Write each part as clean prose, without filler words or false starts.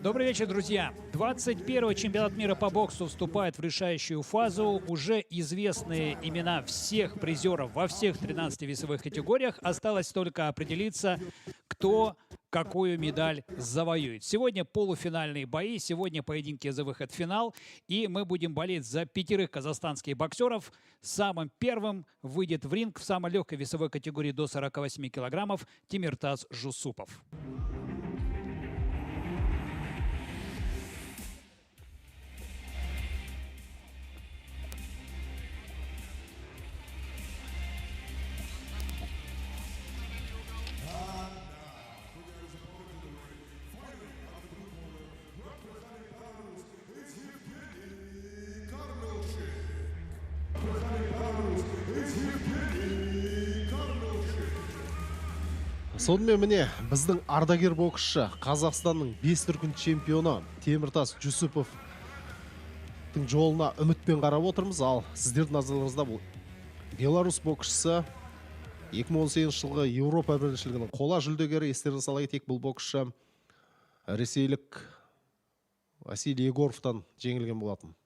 Добрый вечер, друзья. 21-й чемпионат мира по боксу вступает в решающую фазу. Уже известны имена всех призеров во всех 13 весовых категориях. Осталось только определиться, кто какую медаль завоюет. Сегодня полуфинальные бои, сегодня поединки за выход в финал. И мы будем болеть за пятерых казахстанских боксеров. Самым первым выйдет в ринг в самой легкой весовой категории до 48 килограммов Темиртас Жусупов. Сонымен, міне, біздің ардагер боксшы, Қазақстанның 5 дүркін чемпионы Теміртас Жүсіповтың жолына үмітпен қарап отырмыз. Ал сіздердің назарларыңызда бұл беларусь боксшысы, 2018 жылғы Еуропа біріншілігінің қола жүлдегері. Естеріңізге сала кетейік, бұл боксшы ресейлік Василий Егоровтан жеңілген болатын.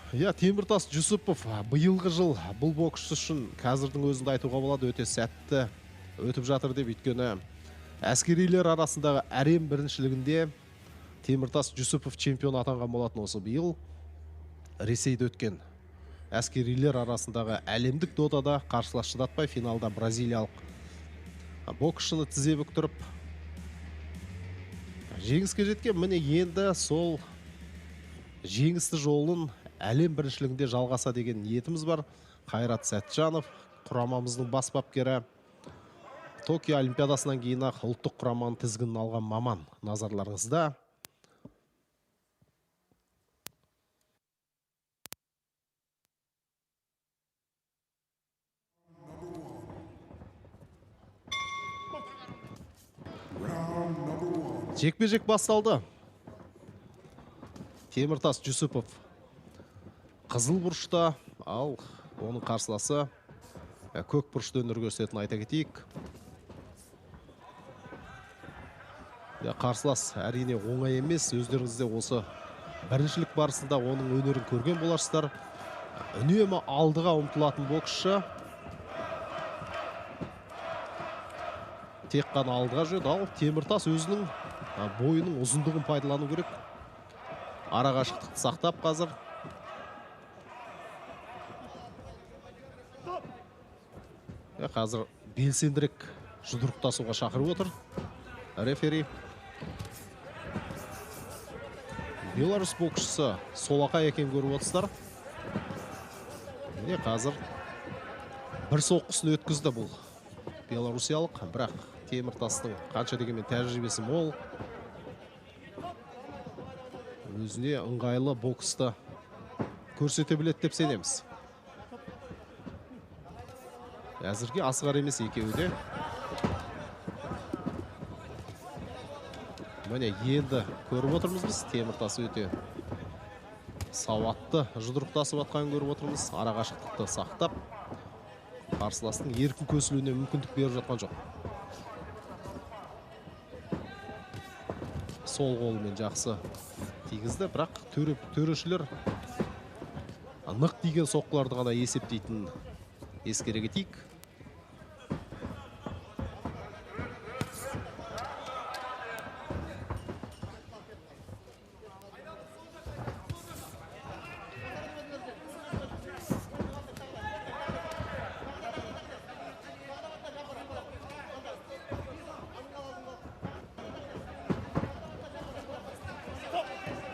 Иә, Теміртас Жүсіпов, биылғы жыл бұл боксшы үшін қазірдің өзінде айтуға болады, өте сәтті өтіп жатыр деп, өйткені әскерилер арасындағы әлем біріншілігінде Теміртас Жүсіпов чемпион атанған болатын. Осы биыл Ресейде өткен әскерилер арасындағы әлемдік додада қарсылас шыдатпай, финалда бразилиялық боксшыны тізе бүктіріп, жеңіске жеткен. Міне, енді сол жеңісті жолын әлем біріншілігінде жалғаса деген ниетіміз бар. Қайрат Сәтжанов, құрамамыздың бас бапкері, Токио олимпиадасынан кейін ақ ұлттық құраманың тізгінін алған маман, назарларыңызда. Жекпе-жек басталды. Теміртас Жүсіпов қызыл бұрышта, ал оның қарсыласы көк бұрышта өнер көрсететінін айта кетейік. Ja, қарсылас әрине оңай емес. Өздеріңіз де осы біріншілік барысында оның өнерін көрген боларсыздар. Үнемі алдыға ұмтылатын боксшы. Тек қана алдыға жүреді, ал Теміртас өзінің бойының ұзындығын пайдалану керек. Ара қашықтықты сақтап қазір. Қазір белсендірек жұдырықтасуға шақырып отыр рефери. Беларусь боксшысы солақай екенін көріп отырсыздар. Міне, қазір бір соққысын өткізді бұл белоруссиялық, бірақ Теміртастың қанша дегенмен тәжірибесі мол. Өзіне ыңғайлы боксты көрсете біледі деп сенеміз. Әзірге асығар емес екеуі де. Міне, енді көріп отырмыз біз, Теміртас өте сауатты жұдырықтасып жатқанын көріп отырмыз. Ара қашықтықты сақтап, қарсыластың еркін көсілуіне мүмкіндік беріп жатқан жоқ. Сол қолымен жақсы тигізді, бірақ төрешілер нық тиген соққыларды ғана есептейтінін ескере кетейік.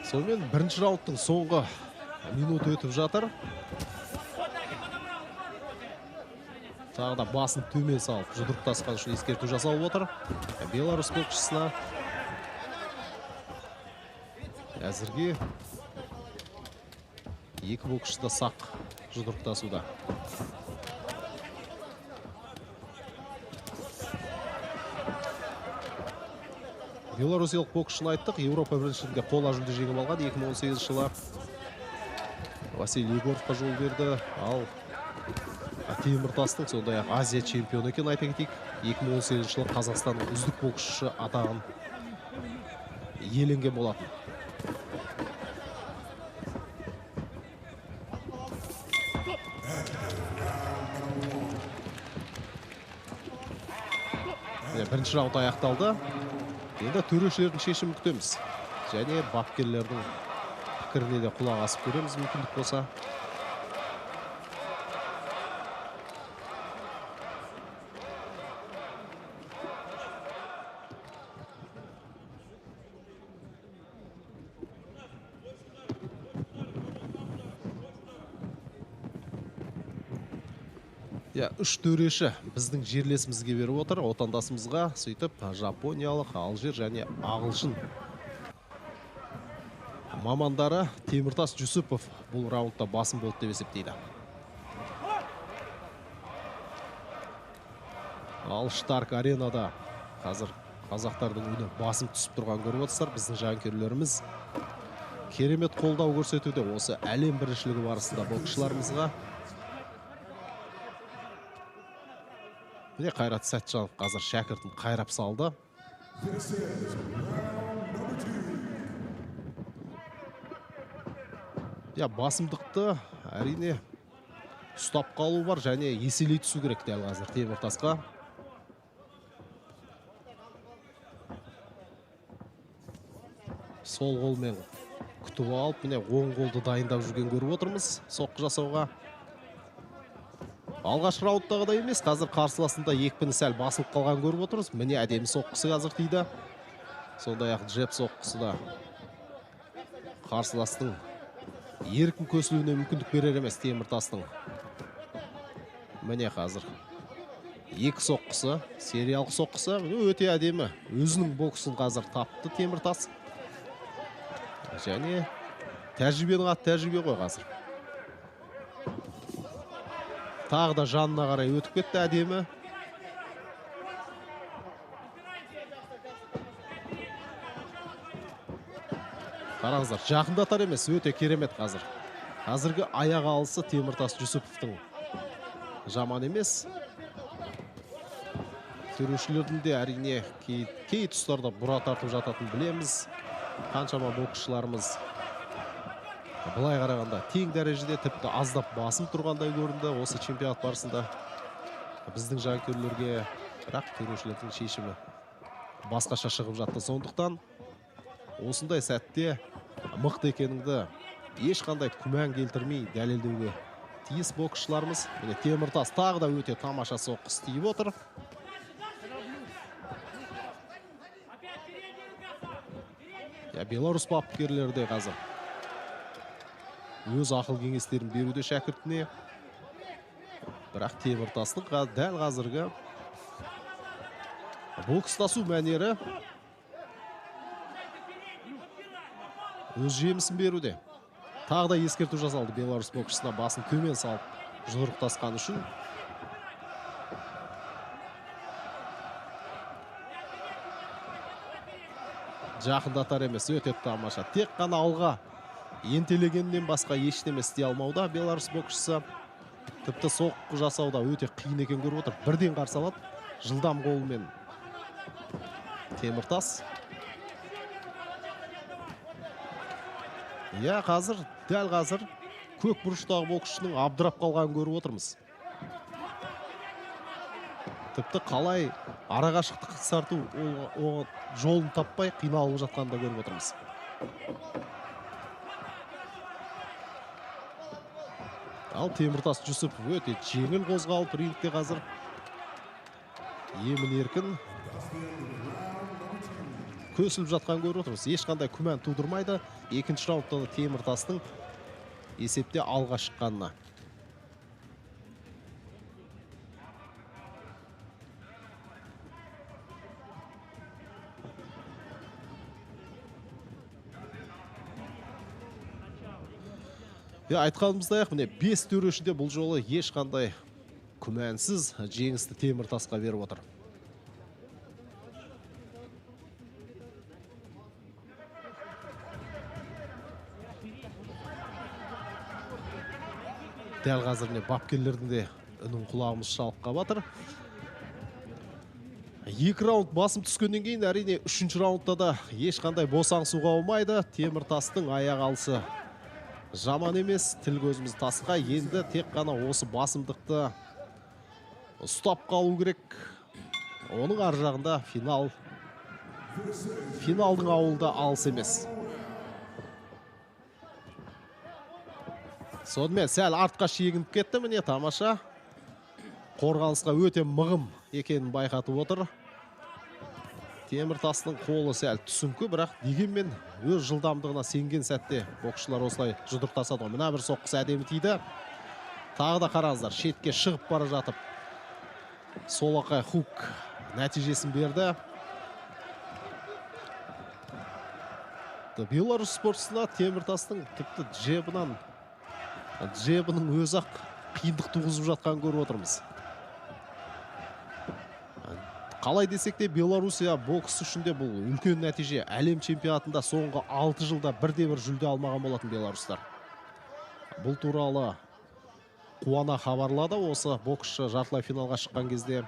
Сонымен, бірінші раундтың соңғы минуты өтіп жатыр. Тағы да басын төмен салып жұдырықтасқан үшін ескерту жасалып отыр беларусь боксшысына. Әзірге екі боксшы да сақ жұдырықтасуда. Белоруссиялық боксшыны айттық, Еуропа біріншілігінде қола жүлде жеңіп алған 2018 жылы Василий Егоровқа жол берді. Ал Теміртастың сондай-ақ Азия чемпионы екен, айта кетейік. 2018 жылы Қазақстанның үздік боксшысы атағын иеленген болатын. Бірінші раунд аяқталды. Енді төрешілердің шешімін күтеміз. Және бапкерлердің пікіріне де құлақ асып көреміз мүмкіндік болса. Иә, үш төреші біздің жерлесімізге беріп отыр, отандасымызға, сөйтіп жапониялық, алжир және ағылшын мамандары Теміртас Жүсіпов бұл раундта басым болды деп есептейді. Ал Штарк аренада қазір қазақтардың үні басым түсіп тұрған көріп отырсыздар. Біздің жанкүйерлеріміз керемет қолдау көрсетуде осы әлем біріншілігі барысында боксшыларымызға. Міне Қайрат Сәтжанов қазір шәкіртін қайрап салды. Я, басымдықты әрине ұстап қалу бар және еселей түсу керек дәл қазір Теміртасқа. Сол қолмен күтіп алып, міне оң қолды дайындап жүрген көріп отырмыз соққы жасауға. Алғашқы раундтағыдай емес, қазір қарсыласында екпіні сәл басылып қалған көріп отырмыз. Міне әдемі соққысы қазір тиді. Сондай-ақ джеб соққысы да қарсыластың еркін көсілуіне мүмкіндік берер емес Теміртастың. Міне қазір екі соққысы, сериялық соққысы өте әдемі. Өзінің боксын қазір тапты Теміртас. Және тәжірибенің аты тәжірибе ғой қазір. Тағы да жанына қарай өтіп кетті әдемі. Қараңыздар, жақындатар емес, өте керемет қазір. Қазіргі аяқ алысы Теміртас Жүсіповтың жаман емес. Төрешілердің де әрине кей тұстарда бұра тартып жататын білеміз. Қаншама боксшыларымыз былай қарағанда тең дәрежеде, тіпті аздап басым тұрғандай көрінді осы чемпионат барысында біздің жанкүйерлерге, бірақ төрешілердің шешімі басқаша шығып жатты. Сондықтан осындай сәтте мықты екеніңді ешқандай күмән келтірмей дәлелдеуге тиіс боксшыларымыз. Міне Теміртас тағы да өте тамаша соққы тиіп отыр. Беларусь бапкерлері де қазір өз ақыл кеңестерін беруде шәкіртіне. Бірақ Теміртастың дәл қазіргі бокстасу мәнері өз жемісін беруде. Тағы да ескерту жасалды Беларусь боксшысына, басын төмен салып жұдырықтасқан үшін. Жақындатар емес, өте тамаша. Тек қана алға ентелегеннен басқа ештеме істей алмауда Беларусь боксшысы. Тіпті соққы жасауда өте қиын екен көріп отыр. Бірден қарсы алады жылдам қолымен Теміртас. Иә, қазір, дәл қазір көк бұрыштағы боксшының абдырап қалғанын көріп отырмыз. Тіпті қалай арақашықтық қысқарту жолын таппай қиналып жатқанын да көріп отырмыз. Ал Теміртас Жүсіпов өте жеңіл қозғалып рингте қазір емін еркін көсіліп жатқанын көріп отырмыз. Ешқандай күмән тудырмайды. Екінші раундта да Теміртастың есепте алға шыққанына. Айтқанымыздай-ақ, міне 5 төреші де бұл жолы ешқандай күмәнсіз жеңісті Теміртасқа беріп отыр. Дәл қазір міне бапкерлердің де Үнін құлағымыз шалып қалып. 2 раунд басым түскеннен кейін әрине 3-ші раундта да ешқандай босаңсуға болмайды. Теміртастың аяқ алысы жаман емес, тіл көзіміз тасқа. Енді тек қана осы басымдықты ұстап қалу керек. Оның ар жағында финал. Финалдың ауылда алыс емес. Сонымен сәл артқа шегініп кетті, міне тамаша. Қорғанысқа өте мығым екенін байқатып отыр. Теміртастың қолы сәл түсіңкі, бірақ дегенмен өз жылдамдығына сенген сәтте боксшылар осылай жұдырықтасады ғой. Мына бір соққысы әдемі тиді. Тағы да қараңыздар, шетке шығып бара жатып солақай хук нәтижесін берді. Беларусь спортшысына Теміртастың тіпті джебінің өзі-ақ қиындық туғызып жатқанын көріп отырмыз. Қалай десек те, Белоруссия бокс үшін де бұл үлкен нәтиже. Әлем чемпионатында соңғы 6 жылда бірде-бір жүлде алмаған болатын беларустар. Бұл туралы қуана хабарлады осы боксшы жартылай финалға шыққан кезде.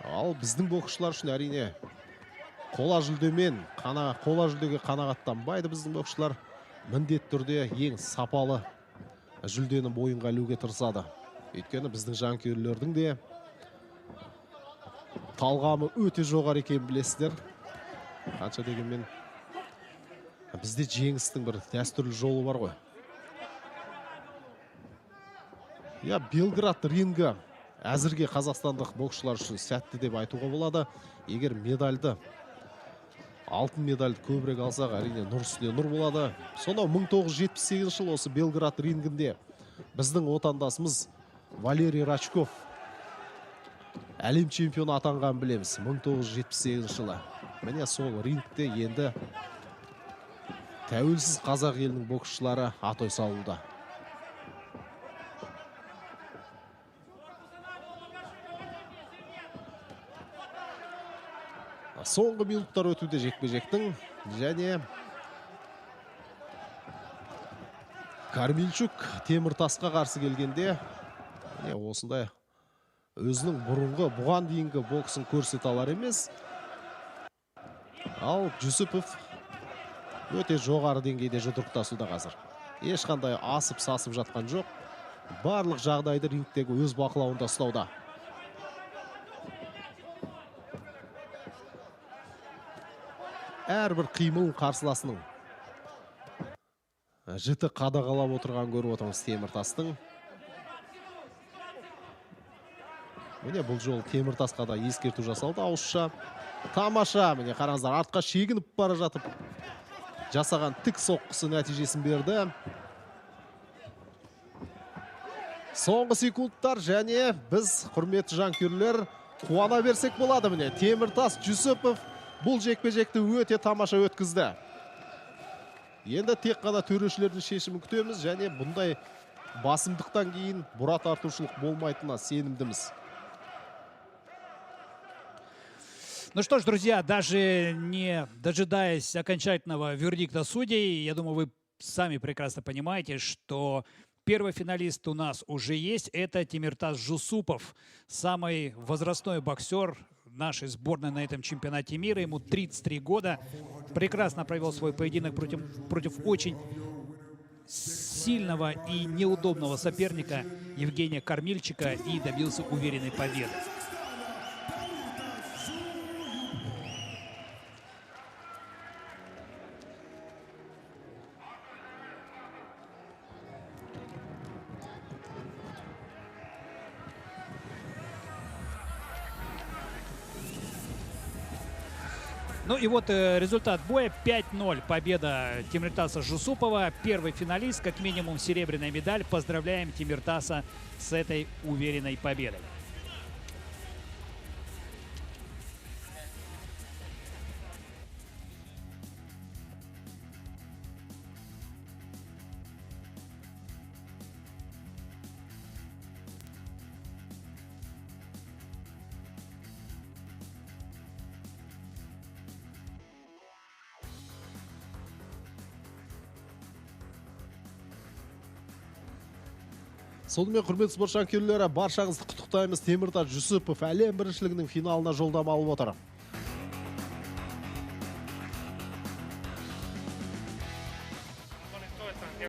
Ал біздің боксшылар үшін әрине қола жүлдемен, қола жүлдеге қанағаттанбайды біздің боксшылар. Міндетті түрде ең сапалы жүлдені мойынға ілуге тырысады. Өйткені біздің жанкүйерлердің де талғамы өте жоғары екенін білесіздер. Қанша дегенмен бізде жеңістің бір дәстүрлі жолы бар ғой. Я, Белград рингі әзірге қазақстандық боксшылар үшін сәтті деп айтуға болады. Егер медальді, алтын медальді көбірек алсақ, әрине нұр үстіне нұр болады. Сонау 1978 жыл осы Белград рингінде біздің отандасымыз Валерий Рачков әлем чемпионы атанған білеміз 1978 жылы. Міне сол рингте енді тәуелсіз қазақ елінің боксшылары атой салуда. Соңғы минуттар өтуде жекпе-жектің және Кармильчук Теміртасқа қарсы келгенде міне осындай өзінің бұрынғы бұған дейінгі боксын көрсете алар емес. Ал Жүсіпов өте жоғары деңгейде жұдырықтасуда қазір. Ешқандай асып-сасып жатқан жоқ. Барлық жағдайды рингтегі өз бақылауында ұстауда. Әрбір қимылын қарсыласының жіті қадағалап отырған көріп отырмыз Теміртастың. Міне бұл жолы Теміртасқа да ескерту жасалды ауызша. Тамаша, міне қараңыздар, артқа шегініп бара жатып жасаған тік соққысы нәтижесін берді. Соңғы секундтар және біз, құрметті жанкүйерлер, қуана берсек болады. Міне Теміртас Жүсіпов бұл жекпе-жекті өте тамаша өткізді. Енді тек қана төрешілердің шешімін күтеміз және бұндай басымдықтан кейін бұра тартушылық болмайтынына сенімдіміз. Ну что ж, друзья, даже не дожидаясь окончательного вердикта судей, я думаю, вы сами прекрасно понимаете, что первый финалист у нас уже есть. Это Темиртас Жусупов, самый возрастной боксер нашей сборной на этом чемпионате мира. Ему 33 года. Прекрасно провел свой поединок против очень сильного и неудобного соперника Евгения Кормильчика и добился уверенной победы. Ну и вот результат боя 5-0. Победа Темиртаса Жусупова. Первый финалист, как минимум серебряная медаль. Поздравляем Темиртаса с этой уверенной победой. Сонымен, құрметті спорт жанкүйерлері, баршаңызды құттықтаймыз. Теміртас Жүсіпов әлем біріншілігінің финалына жолдама алып отыр.